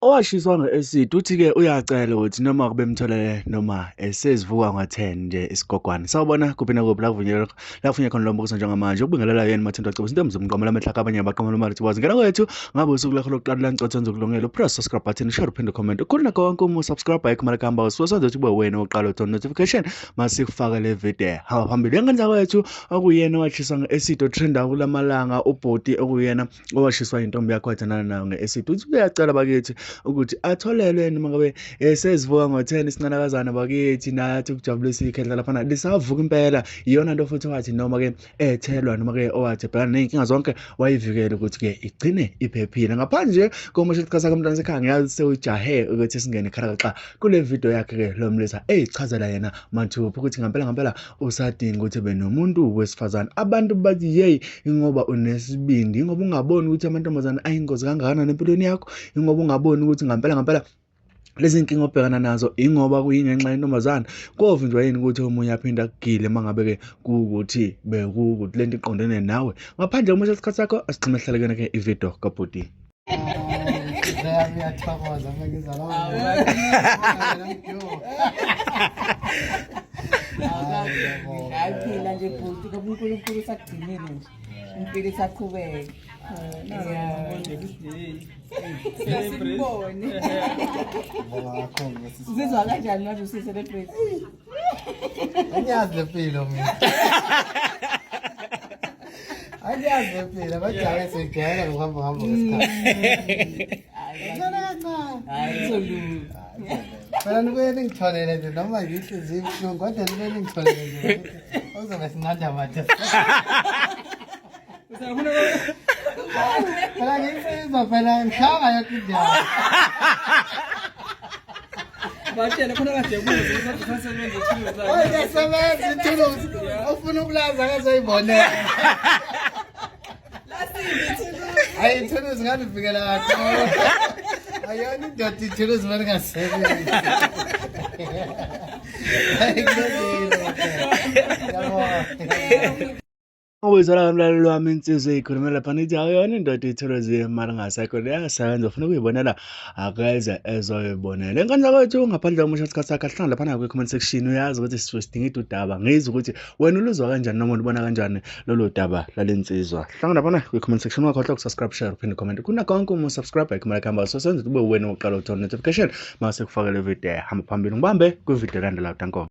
Owashiswa nge-acid uthi-ke uyacela ukuthi noma kubemtholele noma esezivuka ngo-10 nje isigogwane. Sawubona kuphi nakuphi la kuvunyelwa la kufunye khona lo mbukiso njengamanje. Ukubingelela yena Mathinto Cebo into emqamela amehlo akhe abanye abaqamela imali ukuthi wazi. Ngena kwethu ngabe usuku lakho lokuqala la ngicela ukulungela press subscribe button share uphinde comment. Ukhuluma konke uma subscribe ayikho imali kuhamba ususenza ukuthi ube wena oqala uthola notification masikufaka le video. Hamba phambili engenza kwethu okuyena owashiswa nge-acid otrenda kulamalanga ubhoti okuyena owashiswa intombi yakho wathandana nayo nge-acid uthi uyacela bakithi ukuthi atholelwe noma ngabe sezivuka ngo-10 isincanakazana bakithi nathi ukujabulisa ikhehla laphana lisavuka impela iyona nto futhi wathi noma-ke ethelwa noma-ke owathi ebhekana ney'nkinga zonke wayivikela ukuthi-ke igcine iphephile. Ngaphandle nje komosha isikhathi sakhe umntwana sekhaya ngiyazi sewujahe ukuthi singene kharakaxa kule video yakhe-ke lo mlisa eyichazela yena mathupha ukuthi ngampela ngampela usadinga ukuthi ebe nomuntu wesifazane. Abantu bathi yeyi ingoba unesibindi, ingoba ungaboni ukuthi amantombazane ayingozi kangakanani empilweni yakho, ingoba ungaboni ukuthi ngampela ngampela lezi nkinga obhekana nazo ingoba kuyingenxa yentombazane. Kovinjwa yini ukuthi omunye aphinde akugile uma ngabe-ke kuwukuthi bekuwukuthi lento iqondene nawe. Ngaphandle komosha isikhathi sakho asixhume sihlalekene-ke ividiyo kabhuti. Ngiyathokoza mengizwa Hayi phila nje bhuti ngoba uNkulunkulu usakugcinile nje. Impilo isaqhubeka. Simbone. Uzizwa kanjani manje usu-celebrate? Angiyazi le mpilo mina. Angiyazi le mpilo, abadala sejwayela ngokuhamba hamba kwesikhathi. Kancane kancane. Hayi kuzolunga. Phela nibuye ningitholele nje noma nginhliziyo ibuhlungu kodwa nibuye ningitholele nje. Uzobe sinqanda amathe. Phela nginsizwa phela ngishaya yonke indawo. Batshele khona kade kuze ukuthi usasebenza ithuluzi lakhe. Oyasebenza ithuluzi. Ufuna ukulaza akazoyibonela. Hayi ithuluzi ngalivikela kakhulu. Ayona indoda ithuluzi malingasebenzi. Hayi kulungile. Yabona. Ubizwa mlaleli wami insizwa eyikhulumela laphana ithi akuyona indoda ithuluzi imali ngasekho liyasebenza ufuna ukuyibonela akeze ezoyibonela. Enkandla kwethu ngaphandle komusha isikhathi sakhe ahlangana laphana kwi-comment section uyazi ukuthi sisuke sidingida udaba ngizwe ukuthi wena uluzwa kanjani noma ulubona kanjani lolu daba lale nsizwa. Hlangana laphana kwi-comment section ungakhohlwa ukusubscribe share uphinde comment kuna konke uma usubscribe ayikho imali kuhamba so senze ube wena oqala uthola notification mase kufakele video hamba phambili ngibambe kwi-video elandelayo danko.